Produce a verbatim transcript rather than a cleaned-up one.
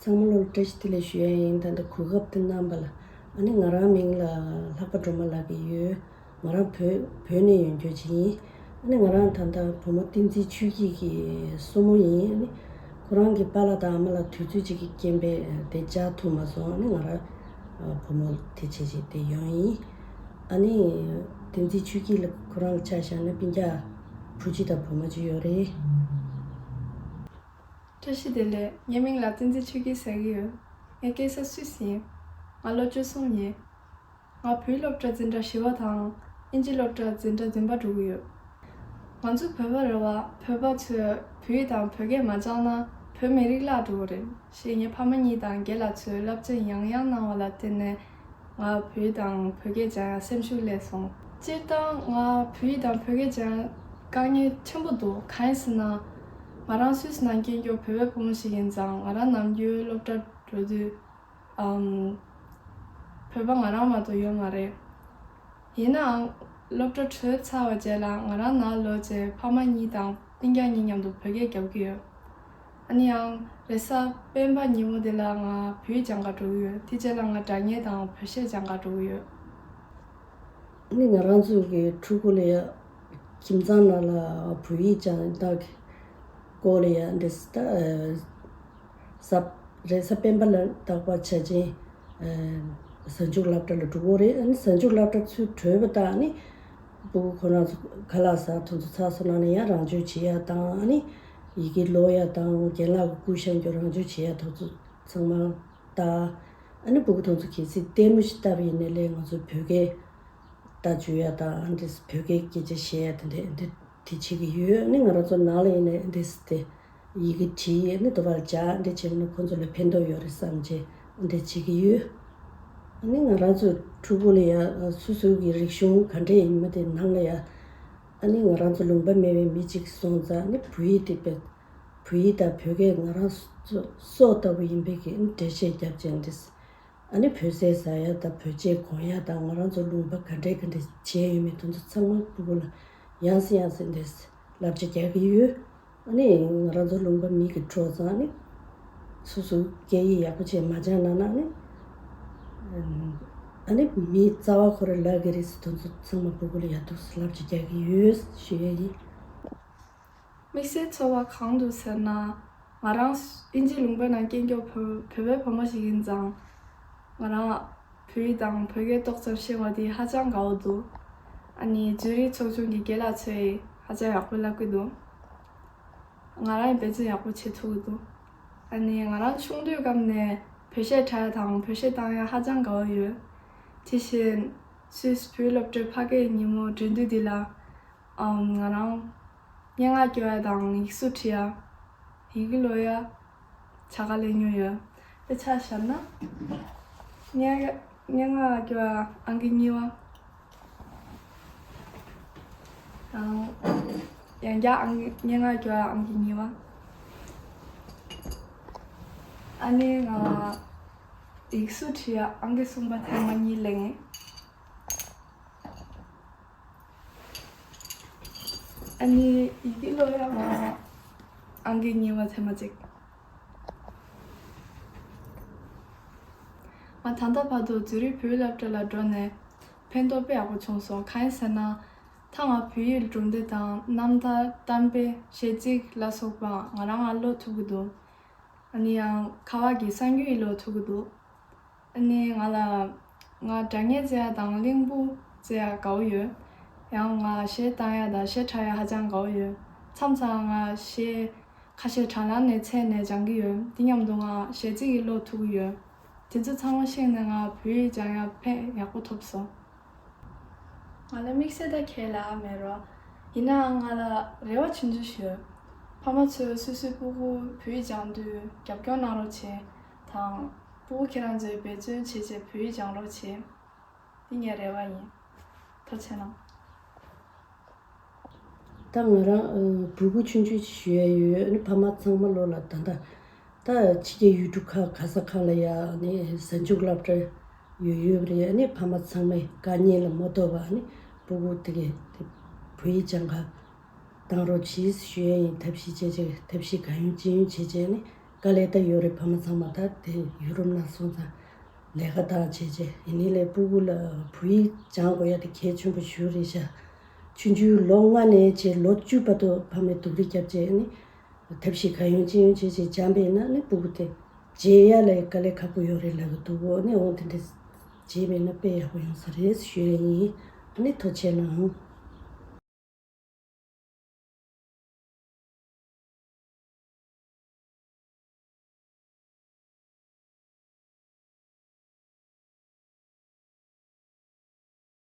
ཚང་མ་ལོ་ལ་བཀྲ་ཤིས་བདེ་ལེགས་ཞུ་ཡ་ཡིན། ད་ལྟ་གོ་སྐབས་འདི་གནང་བ་ལ། ཨ་ནི་ང་རང་མིང་ལ་ལྷག་པ་སྒྲོལ་མ་ལབ་ཀྱི་ཡོད། ང་རང་བོད་བོད་ནས་ཡོང་རྒྱུ་ཅིག་ཡིན། ཨ་ནི་ང་རང་ད་ལྟ་བུ་མོ་བསྟན་འཛིན་ཆོས་སྐྱིད་ཀྱི་སྲུ་མོ་ཡིན། ཨ་ནི་ཁོ་རང་གི་པཱ་ལགས་དང་ཨ་མ་ལགས་དུས་ཚོད་ཅིག་གི་རྐྱེན་པས་དེ་བཅར་ཐུབ་མ་སོང་། ཨ་ནི་ང་རང་བུ་མོ་དེ་བྱས་བྱས་དེ་ཡོང་ཡིན། ཨ་ནི་བསྟན་འཛིན་ཆོས་སྐྱིད་ལ་ཁོ་རང་ཆ་བཞག་ན་སྤུན་ཀྱག་བུ་གཅིག་དང་བུ་མོ་གཅིག་ཡོད་རེད། བཀྲ་ཤིས་བདེ་ལེགས། ངའི་མིང་ལ་བསྟན་འཛིན་ཆོས་སྐྱིད་ཟེར་གྱི་ཡོད། ངའི་སྐྱེས་ས་སུད་སི་ཡིན། ང་ལོ་བཅུ་གསུམ་ཡིན། ང་བོད་ཡིག་སློབ་གྲྭ་འཛིན་གྲྭ་བཞི་པ་དང་ཨིན་ཇི་སློབ་གྲྭ་འཛིན་གྲྭ་བདུན་པ་འགྲོ་གི་ཡོད། ང་ཚོ་བོད་པ་རེད་བ། བོད་པ་ཚོས་བོད་ཡིག་དང་བོད་སྐད་མ་སྦྱངས་ན་བོད་མི་རིགས་བརླག་འགྲོ་གི་རེད། ཞེས་ངའི་ཕ་མ་གཉིས་དང་རྒན་ལགས་ཚོས་བསླབ་བྱ་ཡང་ཡང་གནང་བ་ལ་བརྟེན་ནས། ང་བོད་ཡིག་དང་བོད་སྐད་སྦྱང་ཡ་སེམས་ཤུགས་སླེབས་སོང་། སྤྱིར་བཏང་ང་བོད་ཡིག་དང་བོད་སྐད་སྦྱང་ཡ་དཀའ་ངལ་ཆེན་པོ་འདུག་གང་ཡིན་ཟེར་ན། ང་རང་སུད་སི་ནང་སྐྱེས་མགྱོགས་བོད་པའི་བུ་མོ་ཞིག་ཡིན་ཙང་། ང་རང་ནམ་རྒྱུན་སློབ་གྲྭ་འགྲོ་དུས་ཨམ། བོད་པ་ང་རང་མ་གཏོགས་ཡོད་མ་རེད། ཡིན་ནའང་སློབ་གྲྭ་གྲོལ་ཚར་བ་རྗེས་ལ་ང་རང་ནང་ལོག་རྗེས་ཕ་མ་གཉིས་དང་སྤུན་ཀྱག་གཉིས་མཉམ་དུ་བོད་སྐད་རྒྱབ་ཀྱི་ཡོད། ཨ་ནི་ཡང་རེས་གཟའ་སྤེན་པ་ཉིན་མོ་དེ་ལ་ང་བོད་ཡིག་སྦྱང་ག་འགྲོ་གི་ཡོད། དེ་རྗེས་ལ་ང་སྒྲ་སྙན་དང་བོད་གཞས་སྦྱང་ག་འགྲོ་གི་ཡོད། ཨ་ནི་ང་རང་ཚོ་གི་ཕྲུ་གུ་ལ་ཡ་ཁྱིམ་ཚང་ནང་ལ་བོད་ཡིག་སྦྱང་སྟངས་ཀྱི་སྐོར་ལ་ཡ་འདི་ད་ཨ་གཟའ་རེས་གཟའ་སྤེན་པ་ལ་རྟག་པར་བྱ་ཆེན་ཨ་གཟའ་མཇུག་སློབ་གྲྭ་ལ་འགྲོ་གི་རེད། ཨ་ནི་གཟའ་མཇུག་སློབ་གྲྭ་ཚུར་གྲོལ་བ་དང་ནི་ཕྲུ་གུ་ཁོ་རང་ཚོ་ཁ་ལག་ཟ་དུས་ཚོད་ཚར་སོང་ན་ནི་ཡང་རང་སྦྱོང་བྱེད་ཡ་དང་། ཨ་ནི་ཡི་གེ་ཀློག་ཡ་དང་རྒན་ལགས་ཀྱི་སྐུ་ཤ་འགྱོ་རང་སྦྱོང་བྱེད་ཡ་དུས་ཚོད་ཚང་མ་ལྟ། ཨ་ནི་ཕྲུ་གུ་དེ་ཚོ་གལ་སྲིད་ལྟད་མོ་ཞིག་ལྟ་བ་ཡིན་ན་ལས་ང་ཚོ་བོད་སྐད་ལྟ་བཅུག་ཡ་དང་། ཨ་འདྲས་བོད་སྐད་སྐད་ཆ་བཤད་ཡ་དེ་འདྲས་འདི་དེ་བྱེད་ཀྱི་ཡོད། ཨ་ནི་ང་རང་ཚོ་ནང་ལ་ཡིན་ན་འདྲས་དེ་ཡི་གེ་བྲིས། ཨ་ནི་དུ་བར་སྦྱར་འདྲས་བྱས་ན་ཁོ་ཚོ་ལ་ཕན་ཐོགས་ཡོད་རེད་བསམ་བྱས་འདྲས་བྱེད་ཀྱི་ཡོད། ཨ་ནི་ང་རང་ཚོ་ཕྲུ་གུ་ལ་ཡ་སོ་སོའི་གི་རིག་གཞུང་ག་འདྲས་ཡིན་མིན་དེ་ནང་ལ་ཡ། ཨ་ནི་ང་རང་ཚོ་ལུང་པ་མེད་པའི་མི་གཅིག་སོང་ཙང་ནི་བོད་ཡིག་དེ་དཔེ་བོད་ཡིག་དང་བོད་སྐད་ང་རང་ཚོ་སྲོག་ལྟ་བུ་ཡིན་པའི་གི་འགྲེལ་བཤད་རྒྱབ་ཅན་རེད། ཨ་ནི་བོད་ཟས་ཟ་ཡ་དང་བོད་ཆས་གོན་ཡ་དང་ང་རང་ཚོ་ལུང་པ་ག་འདྲས་ག་འདྲས་བྱས་ཡོད་མེད་དེ་ཚོ་ཚང་མ་ཕྲུ་གུ་ལ་ཡང་སེ་ཡང་སེ་འདྲས་བསླབ་བྱ་རྒྱག་གི་ཡོད། ཨ་ནི་ང་རང་ཚོ་ལུང་པ་མི་གི་འགྲོ་ཙང་ནི་སོ་སོའི་སྐད་ཡིག་ཡག་པོ་བྱས་མ་སྦྱངས་ན་ན་ནི། ཨ་ནི་མིའི་རྩ་བ་ཁོ་རང་ལབ་གི་རེད་ཟེར་དེ་ཚོ་ཚང་མ་ཕྲུ་གུ་ལ་ཡག་ཐུགས་སུ་བསླབ་བྱ་རྒྱག་གི་ཡོད་ཞུ་ཡ་ཡིན། དམིགས་བསལ་ཚོར་བ་གང་འདུག་ཟེར་ན། ང་རང་ཨིན་ཇི་ལུང་པའི་ནང་སྐྱེས་མགྱོགས་བོད་བོད་པའི་བུ་མོ་ཞིག་ཡིན་ཙང་། ང་རང་བོད་ཡིག་དང་བོད་སྐད་ཏོག་ཙམ་ཤེས་པ་དེ་ཧ་ཅང་དགའ་བོ་འདུག་ཨ་ནི་ཛུ་རིག་ཚོགས་ཆུང་གི་རྒན་ལགས་ཚོས་ཧ་ཅང་ཡག་པོ་བསླབ་ཀྱི་འདུག་ང་རང་ཡང་འབད་བརྩོན་ཡག་པོ་བྱེད་ཐུབ་ཀྱི་འདུག་ཨ་ནི་ང་རང་ཆུང་དུས་སྐབས་ནས་བོད་གཞས་འཁྲབ་ཡ་དང་བོད་གཞས་བཏང་ཡ་ཧ་ཅང་དགའ་བོ་ཡོད། དེ་བཞིན་སུད་སི་བོད་སློབ་གྲྭའི་ཕ་སྐད་ཉིན་མོ་འགྲན་བསྡུར་འདི་ལ་ཨམ་ང་རང་སྙན་ངག་སྐྱོར་ཡ་དང་ཡིག་གཟུགས་བྲིས་ཡ། ཡི་གེ་ཀློག་ཡ། བྱ་དགའ་ལེན་མྱོང་ཡོད། དཔེ་ཆ་བཞག་ན། སྙན་སྙན་ངག་སྐྱོར་ཡ་ཨང་ཀི་གཉིས་པ། ཡང་ཡང་བསྐྱར་ཨང་ཀི་སྙན་ངག་སྐྱོར་ཡ་ཨང་ཀི་གཉིས་པ། ཨ་ནི་ང་ཡིག་གཟུགས་བྲིས་ཡ་ཨང་ཀི་གསུམ་པ་ཐེངས་མ་གཉིས་ལེན། ཨ་ནི་ཡི་གེ་ཀློག་ཡ་ང་ཨང་ཀི་གཉིས་པ་ཐེངས་མ་གཅིག་ང་ད་ལྟ་བར་དུ་ཛུ་རིག་བོད་སློབ་གྲྭ་ལ་འགྲོ་ནས་ཕན་ཐོགས་དཔེ་ཡག་པོ་བྱུང་སོང་། གང་ཡིན་ཟེར་ན། ད་ང་བོད་ཡིག་གྲུབ་འབྲས་དང་རྣམ་ཐར་གཏམ་དཔེ་གཞས་ཚིག་ལ་སོགས་པ་ང་རང་ང་ཀློག་ཐུབ་ཀྱི་འདུག་ཨ་ནི་ཡང་ཁ་པར་གྱི་གསར་འགྱུར་ཡང་ཀློག་ཐུབ་ཀྱི་འདུག་ཨ་ནི་ང་ལ་ང་སྒྲ་སྙན་བཙལ་ཡ་དང་གླེང་སྦུག་བཙལ་ཡ་དགའ་བོ་ཡོད། ཡང་ང་གཞས་བཏང་ཡ་དང་གཞས་འཁྲབ་ཡ་ཧ་ཅང་དགའ་བོ་ཡོད། མཚམས་མཚམས་ང་གཞས་ཁ་ཤས་དྲ་ལམ་ནས་འཚོལ་ནས་སྦྱང་གི་ཡོད། དེ་མཉམ་དུ་ང་གཞས་ཚིག་ཡང་ཀློག་ཐུབ་ཀྱི་ཡོད། དེ་ཚོ་ཚང་མ་ཤེས་ནས་ང་བོད་ཡིག་སྦྱང་ཡ་ཕན་ཡག་པོ་ཐོབ་སོང་། ང་ལ་དམིགས་བསལ་ད་ཁས་ལེན་མེད་རོ། ཡིན་ནའང་ང་ལ་རེ་བ་ཆུང་ཆུང་ཞིག་ཡོད། ཕ་མ་ཚོས་སོ་སོའི་སྤུ་གུ་བོད་ཡིག་སྦྱང་དུས་རྒྱབ་སྐྱོར་གནང་རོགས་བྱེད་དང་། སྤུ་གུ་ཁྱེད་རང་ཚོས་འབད་བརྩོན་བྱས་བྱས་བོད་ཡིག་སྦྱང་རོགས་བྱེད། འདི་ངའི་རེ་བ་ཡིན། ཐུགས་རྗེ་གནང་། ད་ང་རང་ཨ་འབོད་སྐུལ་ཆུང་ཆུང་ཞིག་ཞུ་ཡ་ཡོད། ཨ་ནི་ཕ་མ་ཚང་མ་ལོ་ལ་ད་ལྟ་ད་ཕྱི་རྒྱལ་ཡུལ་གྲུ་ཁག་ག་ས་གང་ལ་ཡ་ཨ་ནི་གཟའ་མཇུག་སློབ་གྲྭ་ཡོད་ཡོད་རེད། ཨ་ནི་ཕ་མ་ཚང་མས་དཀའ་ངལ་ལ་མ་ལྟོས་པ་ཨ་ནི་སྤུ་གུ་དེ་གས་དེ་བོད་ཡིག་སྦྱང་ག་བཏང་རོགས་གྱིས་ཞུ་ཡ་ཡིན། ཐབས་ཤེས་བྱས་བྱས་ཐབས་ཤེས་གང་ཡོང་ཅི་ཡོང་བྱས་བྱས་ཨ་ནི་ དཀའ་ལས་ད་ཡོད་རེད། ཕ་མ་ཚང་མ་ད་དེ་ཡུ་རོབ་ནང་སོང་ཙང་ལས་ཀ་དང་བྱས་བྱས་ཡིན་ནའི་ལས་སྤུ་གུ་ལ་བོད་ཡིག་སྦྱང་དགོས་ཡ་དེ་གལ་ཆེན་པོ་ཞིག་རེད་ཤག་ཆུང་ཆུང་ལོ་ལྔ་ནས་བྱས་ལོ་བཅུ་བར་དུ་ཕ་མས་སྡུག་རུས་བརྒྱབ་བྱས་ནི་ཐབས་ཤེས་ག་ཡོང་ཅི་ཡོང་བྱས་བྱས་སྦྱངས་པས་ན་ནི་སྤུ་གུ་དེ་བརྗེད་ཡ་ལ་དཀའ་ལས་ཁག་པོ་ཡོད་རེད་ལབ་གི་འདུག་འོ་ནི་འོང་དེ་འདྲ་བྱས་པས་ན་དཔེ་ཡག་པོ་ཡོང་ས་རེད་ཞུ་ཡ་ཡིན། ཨ་ནི་ཐུགས་རྗེ་གནང་།